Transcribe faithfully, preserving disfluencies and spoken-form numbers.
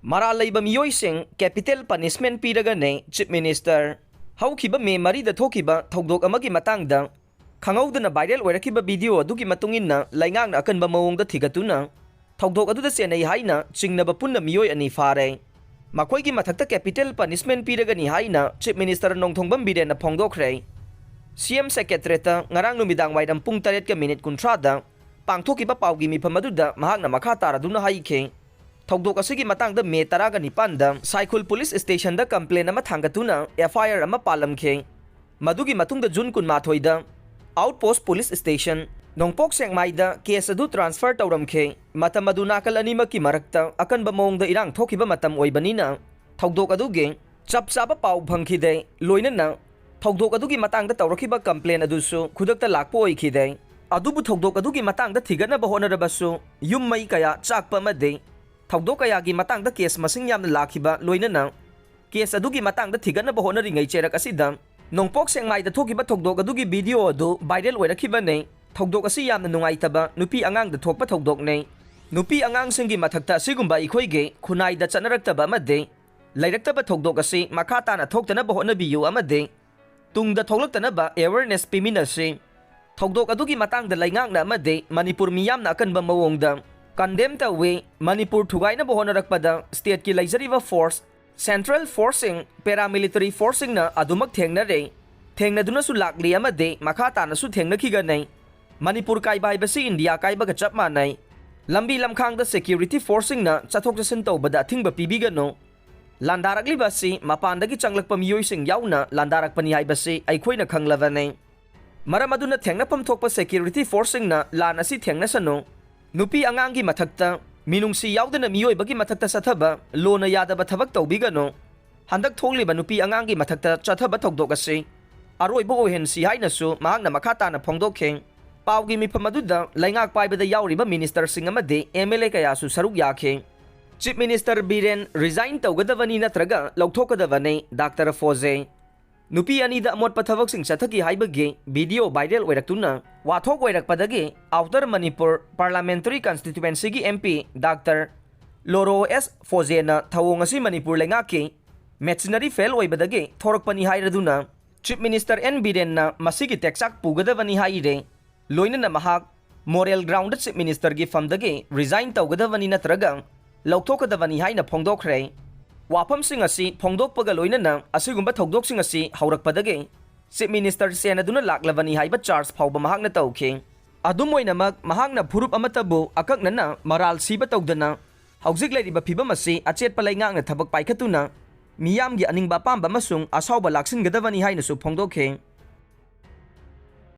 ꯃꯔꯥꯜ ꯂꯩꯕ ꯃꯤꯑꯣꯏꯁꯤꯡ capital punishment ꯄꯤꯔꯒꯅꯤ Chief Minister꯫ ꯍꯧꯈꯤꯕ ꯃꯦ ꯃꯔꯤꯗ ꯊꯣꯛꯈꯤꯕ ꯊꯧꯗꯣꯛ ꯑꯃꯒꯤ ꯃꯇꯥꯡꯗ ꯈꯪꯍꯧꯗꯅ viral ꯑꯣꯏꯔꯛꯈꯤꯕ video ꯑꯗꯨꯒꯤ ꯃꯇꯨꯡ ꯏꯟꯅ ꯂꯩꯉꯥꯛꯅ ꯑꯀꯟꯕ ꯃꯑꯣꯡꯗ ꯊꯤꯒꯠꯇꯨꯅ ꯊꯧꯗꯣꯛ ꯑꯗꯨꯗ ꯆꯦꯟꯅꯩ ꯍꯥꯏꯅ ꯆꯤꯡꯅꯕ ꯄꯨꯟꯅ ꯃꯤꯑꯣꯏ ꯑꯅꯤ ꯐꯥꯔꯦ꯫ ꯃꯈꯣꯏꯒꯤ ꯃꯊꯛꯇ capital punishment ꯄꯤꯔꯒꯅꯤ ꯍꯥꯏꯅ Chief Minister Nongthombam ꯕꯤꯔꯦꯟꯅ ꯐꯣꯡꯗꯣꯛꯈ꯭ꯔꯦ꯫ C M Secretariatꯇ ꯉꯔꯥꯡ ꯅꯨꯃꯤꯗꯥꯡ ꯋꯥꯏꯔꯝ ꯄꯨꯡ ꯇꯔꯦꯠꯀ ꯃꯤꯅꯤꯠ ꯀꯨꯟꯊ꯭ꯔꯥꯗ ꯄꯥꯡꯊꯣꯛꯈꯤꯕ ꯄꯥꯎꯒꯤ ꯃꯤꯐꯝ ꯑꯗꯨꯗ ꯃꯍꯥꯛꯅ ꯃꯈꯥ ꯇꯥꯔꯗꯨꯅ ꯍꯥꯏꯈꯤ, ꯊꯧꯗꯣꯛ ꯑꯁꯤꯒꯤ ꯃꯇꯥꯡꯗ ꯃꯦ ꯇꯔꯥꯒ ꯅꯤꯄꯥꯟꯗ ꯁꯥꯏꯈꯨꯜ police stationꯗ complaint ꯑꯃ ꯊꯥꯡꯒꯠꯇꯨꯅ F I R ꯑꯃ ꯄꯥꯜꯂꯝꯈꯤ꯫ ꯃꯗꯨꯒꯤ ꯃꯇꯨꯡꯗ ꯖꯨꯟ ꯀꯨꯟꯃꯥꯊꯣꯏꯗ Outpost Police Station, ꯅꯣꯡꯄꯣꯛ ꯁꯦꯛꯃꯥꯏꯗ case ꯑꯗꯨ transfer ꯇꯧꯔꯝꯈꯤ꯫ ꯃꯇꯝ ꯑꯗꯨ ꯅꯥꯀꯜ ꯑꯅꯤꯃꯛꯀꯤ ꯃꯔꯛꯇ ꯑꯀꯟꯕ ꯃꯑꯣꯡꯗ ꯏꯔꯥꯡ ꯊꯣꯛꯈꯤꯕ ꯃꯇꯝ ꯑꯣꯏꯕꯅꯤꯅ ꯊꯧꯗꯣꯛ ꯑꯗꯨꯒꯤ ꯆꯞ ꯆꯥꯕ ꯄꯥꯎ ꯐꯪꯈꯤꯗꯦ꯫ ꯂꯣꯏꯅꯅ ꯊꯧꯗꯣꯛ ꯑꯗꯨꯒꯤ ꯃꯇꯥꯡꯗ ꯇꯧꯔꯛꯈꯤꯕ complaint ꯑꯗꯨꯁꯨ ꯈꯨꯗꯛꯇ ꯂꯥꯛꯄ ꯑꯣꯏꯈꯤꯗꯦ꯫ ꯑꯗꯨꯕꯨ ꯊꯧꯗꯣꯛ ꯑꯗꯨꯒꯤ ꯃꯇꯥꯡꯗ ꯊꯤꯒꯠꯅꯕ ꯍꯣꯠꯅꯔꯕꯁꯨ ꯌꯨꯝ ꯃꯩ ꯀꯌꯥ ꯆꯥꯛꯄ ꯑꯃꯗꯤ ꯊꯧꯗꯣꯛ ꯀꯌꯥꯒꯤ ꯃꯇꯥꯡꯗ case ꯃꯁꯤꯡ ꯌꯥꯝꯅ ꯂꯥꯛꯈꯤꯕ, ꯂꯣꯏꯅꯅ case ꯑꯗꯨꯒꯤ ꯃꯇꯥꯡꯗ ꯊꯤꯒꯠꯅꯕ ꯍꯣꯠꯅꯔꯤꯉꯩ ꯆꯩꯔꯛ ꯑꯁꯤꯗ ꯅꯣꯡꯄꯣꯛ ꯁꯦꯛꯃꯥꯏꯗ ꯊꯣꯛꯈꯤꯕ ꯊꯧꯗꯣꯛ ꯑꯗꯨꯒꯤ video ꯑꯗꯨ viral ꯑꯣꯏꯔꯛꯈꯤꯕꯅꯤ꯫ ꯊꯧꯗꯣꯛ ꯑꯁꯤ ꯌꯥꯝꯅ ꯅꯨꯡꯉꯥꯏꯇꯕ ꯅꯨꯄꯤ ꯑꯉꯥꯡꯗ ꯊꯣꯛꯄ ꯊꯧꯗꯣꯛꯅꯤ꯫ ꯅꯨꯄꯤ ꯑꯉꯥꯡꯁꯤꯡꯒꯤ ꯃꯊꯛꯇ ꯑꯁꯤꯒꯨꯝꯕ ꯑꯩꯈꯣꯏꯒꯤ ꯈꯨꯟꯅꯥꯏꯗ ꯆꯠꯅꯔꯛꯇꯕ ꯑꯃꯗꯤ ꯂꯩꯔꯛꯇꯕ ꯊꯧꯗꯣꯛ ꯑꯁꯤ ꯃꯈꯥ ꯇꯥꯅ ꯊꯣꯛꯇꯅꯕ ꯍꯣꯠꯅꯕꯤꯌꯨ ꯑꯃꯗꯤ ꯇꯨꯡꯗ ꯊꯣꯛꯂꯛꯇꯅꯕ awareness ꯄꯤꯃꯤꯟꯅꯁꯤ꯫ ꯊꯧꯗꯣꯛ ꯑꯗꯨꯒꯤ ꯃꯇꯥꯡꯗ ꯂꯩꯉꯥꯛꯅ ꯑꯃꯗꯤ ꯃꯅꯤꯄꯨꯔ ꯃꯤꯌꯥꯝꯅ ꯑꯀꯟꯕ ꯃꯑꯣꯡꯗ condemn ꯇꯧꯏ꯫ ꯃꯅꯤꯄꯨꯔ ꯊꯨꯒꯥꯏꯅꯕ ꯍꯣꯠꯅꯔꯛꯄꯗ stateꯀꯤ ꯂꯩꯖꯔꯤꯕ force, central forceꯁꯤꯡ, paramilitary forceꯁꯤꯡꯅ ꯑꯗꯨꯃꯛ ꯊꯦꯡꯅꯔꯦ, ꯊꯦꯡꯅꯗꯨꯅꯁꯨ ꯂꯥꯛꯂꯤ ꯑꯃꯗꯤ ꯃꯈꯥ ꯇꯥꯅꯁꯨ ꯊꯦꯡꯅꯈꯤꯒꯅꯤ꯫ ꯃꯅꯤꯄꯨꯔ ꯀꯥꯏꯕ ꯍꯥꯏꯕꯁꯤ ꯏꯟꯗꯤꯌꯥ ꯀꯥꯏꯕꯒ ꯆꯞ ꯃꯥꯟꯅꯩ꯫ ꯂꯝꯕꯤ ꯂꯝꯈꯥꯡꯗ security forceꯁꯤꯡꯅ ꯆꯠꯊꯣꯛ ꯆꯠꯁꯤꯟ ꯇꯧꯕꯗ ꯑꯊꯤꯡꯕ ꯄꯤꯕꯤꯒꯅꯨ꯫ ꯂꯥꯟꯗꯥꯔꯛꯂꯤꯕ ꯑꯁꯤ ꯃꯄꯥꯟꯗꯒꯤ ꯆꯪꯂꯛꯄ ꯃꯤꯑꯣꯏꯁꯤꯡ ꯌꯥꯎꯅ ꯂꯥꯟꯗꯥꯔꯛꯄꯅꯤ ꯍꯥꯏꯕꯁꯤ ꯑꯩꯈꯣꯏꯅ ꯈꯪꯂꯕꯅꯤ꯫ ꯃꯔꯝ ꯑꯗꯨꯅ ꯊꯦꯡꯅꯐꯝ ꯊꯣꯛꯄ security forceꯁꯤꯡꯅ ꯂꯥꯟ ꯑꯁꯤ ꯊꯦꯡꯅꯁꯅꯨ꯫ ꯅꯨꯄꯤ ꯑꯉꯥꯡꯒꯤ ꯃꯊꯛꯇ, ꯃꯤꯅꯨꯡꯁꯤ ꯌꯥꯎꯗꯅ ꯃꯤꯑꯣꯏꯕꯒꯤ ꯃꯊꯛꯇ ꯆꯠꯊꯕ ꯂꯣꯅ ꯌꯥꯗꯕ ꯊꯕꯛ ꯇꯧꯕꯤꯒꯅꯨ꯫ ꯍꯟꯗꯛ ꯊꯣꯛꯂꯤꯕ ꯅꯨꯄꯤ ꯑꯉꯥꯡꯒꯤ ꯃꯊꯛꯇ ꯆꯠꯊꯕ ꯊꯧꯗꯣꯛ ꯑꯁꯤ ꯑꯔꯣꯏꯕ ꯑꯣꯏꯍꯟꯁꯤ ꯍꯥꯏꯅꯁꯨ ꯃꯍꯥꯛꯅ ꯃꯈꯥ ꯇꯥꯅ ꯐꯣꯡꯗꯣꯛꯈꯤ꯫ ꯄꯥꯎꯒꯤ ꯃꯤꯐꯝ ꯑꯗꯨꯗ ꯂꯩꯉꯥꯛ ꯄꯥꯏꯕꯗ ꯌꯥꯎꯔꯤꯕ ministerꯁꯤꯡ ꯑꯃꯗꯤ M L A ꯀꯌꯥꯁꯨ ꯁꯔꯨꯛ ꯌꯥꯈꯤ꯫ Chief Minister ꯕꯤꯔꯦꯟ resign ꯇꯧꯒꯗꯕꯅꯤ ꯅꯠꯇ꯭ꯔꯒ ꯂꯧꯊꯣꯛꯀꯗꯕꯅꯤ, Doctor ꯐꯣꯖꯦ꯫ ꯅꯨꯄꯤ ꯑꯅꯤꯗ ꯑꯃꯣꯠꯄ ꯊꯕꯛꯁꯤꯡ ꯆꯠꯊꯈꯤ ꯍꯥꯏꯕꯒꯤ video viral ꯑꯣꯏꯔꯛꯇꯨꯅ ꯋꯥꯊꯣꯛ ꯑꯣꯏꯔꯛꯄꯗꯒꯤ Outer Manipur Parliamentary Constituencyꯒꯤ M P Doctor ꯂꯣꯔꯣ ꯑꯦꯁ ꯐꯣꯖꯦꯅ ꯊꯧꯑꯣꯡ ꯑꯁꯤ ꯃꯅꯤꯄꯨꯔ ꯂꯩꯉꯥꯛꯀꯤ ꯃꯦꯆꯤꯅꯔꯤ ꯐꯦꯜ ꯑꯣꯏꯕꯗꯒꯤ ꯊꯣꯔꯛꯄꯅꯤ ꯍꯥꯏꯔꯗꯨꯅ ꯆꯤꯐ ꯃꯤꯅꯤꯁꯇꯔ ꯑꯦꯟ ꯕꯤꯔꯦꯟꯅ ꯃꯁꯤꯒꯤ ꯇꯦꯛꯆꯥꯛ ꯄꯨꯒꯗꯕꯅꯤ ꯍꯥꯏꯔꯦ꯫ ꯂꯣꯏꯅꯅ ꯃꯍꯥꯛ ꯃꯣꯔꯦꯜ ꯒ꯭ꯔꯥꯎꯟꯗ ꯆꯤꯐ ꯃꯤꯅꯤꯁꯇꯔꯒꯤ ꯐꯝꯗꯒꯤ ꯔꯤꯖꯥꯏꯟ ꯇꯧꯒꯗꯕꯅꯤ ꯅꯠꯇ꯭ꯔꯒ ꯂꯧꯊꯣꯛꯀꯗꯕꯅꯤ ꯍꯥꯏꯅ ꯐꯣꯡꯗꯣꯛꯈ꯭ꯔꯦ꯫ ꯋꯥꯐꯝꯁꯤꯡ ꯑꯁꯤ ꯐꯣꯡꯗꯣꯛꯄꯒ ꯂꯣꯏꯅꯅ ꯑꯁꯤꯒꯨꯝꯕ ꯊꯧꯗꯣꯛꯁꯤꯡ ꯑꯁꯤ ꯍꯧꯔꯛꯄꯗꯒꯤ ꯆꯤꯐ ꯃꯤꯅꯤꯁꯇꯔ ꯆꯦꯟꯅꯗꯨꯅ ꯂꯥꯛꯂꯕꯅꯤ ꯍꯥꯏꯕ ꯆꯥꯔꯖ ꯐꯥꯎꯕ ꯃꯍꯥꯛꯅ ꯇꯧꯈꯤ꯫ ꯑꯗꯨꯝ ꯑꯣꯏꯅꯃꯛ, ꯃꯍꯥꯛꯅ ꯐꯨꯔꯨꯞ ꯑꯃꯠꯇꯕꯨ ꯑꯀꯛꯅꯅ ꯃꯔꯥꯜ ꯁꯤꯕ ꯇꯧꯗꯅ ꯍꯧꯖꯤꯛ ꯂꯩꯔꯤꯕ ꯐꯤꯕꯝ ꯑꯁꯤ ꯑꯆꯦꯠꯄ ꯂꯩꯉꯥꯛꯅ ꯊꯕꯛ ꯄꯥꯏꯈꯠꯇꯨꯅ ꯃꯤꯌꯥꯝꯒꯤ ꯑꯅꯤꯡꯕ ꯑꯄꯥꯝꯕ ꯑꯃꯁꯨꯡ ꯑꯁꯥꯎꯕ ꯂꯥꯛꯁꯤꯟꯒꯗꯕꯅꯤ ꯍꯥꯏꯅꯁꯨ ꯐꯣꯡꯗꯣꯛꯈꯤ꯫